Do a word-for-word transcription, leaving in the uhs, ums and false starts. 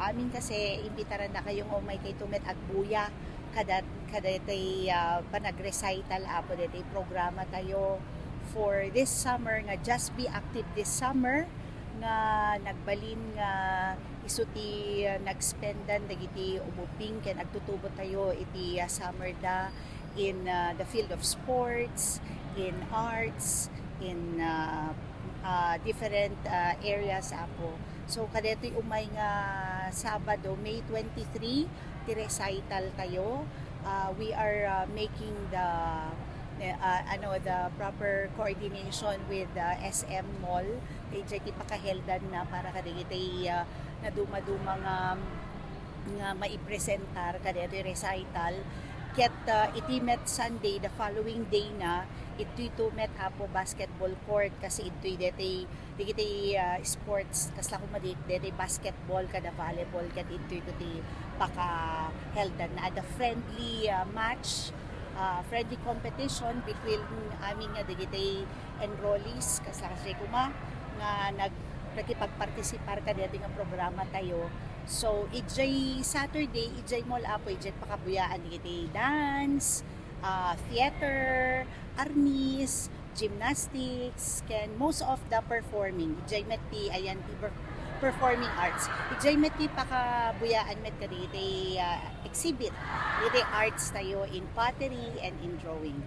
Amin kasi, imbitarannakayo nga umaykayto met agbuya kada, kada itay, ah, panag-recital, Apo, ditoy programa tayo for this summer nga Just Be Active This Summer, nga nagbalin nga isu ti, ah, nag-spendan dagiti umubing ken agtutubo tayo iti, ah, summer da in, ah, the field of sports, in arts, in, ah, ah, different, ah, areas, Apo. So, kadetoy umay nga Sabado, May twenty-three, ti recital tayo. Ah, we are, ah, making the, eh, ah, ano, the proper coordination with the S M Mall. Kay diay ti pakaheldan na para kadagiti, ah, naduma-duma nga, nga maipresentar kadetoy recital. Ket, ah, iti met Sunday, the following day na, itoy to met, Apo, basketball court, kasi itoy detoy dagiti, ah, sports, kasla koma di, dagiti basketball kada volleyball, ket intoy ti pakaheldan na adda friendly, ah, match, ah, friendly competition between amin nga dagiti enrollees, kasla kasi koma nga nag-, nakipagpartisipar kadagiti nga programa tayo. So, idiay Saturday, idiay mall, Apo, idiay pakabuyaan dagiti dance, ah, theater, arnis, gymnastics, ken most of the performing. Idiay met ti ayan ti per-, performing arts. Idiay met ti pakabuyaan met kadagiti, ah, exhibit. Iti arts tayo in pottery and in drawing.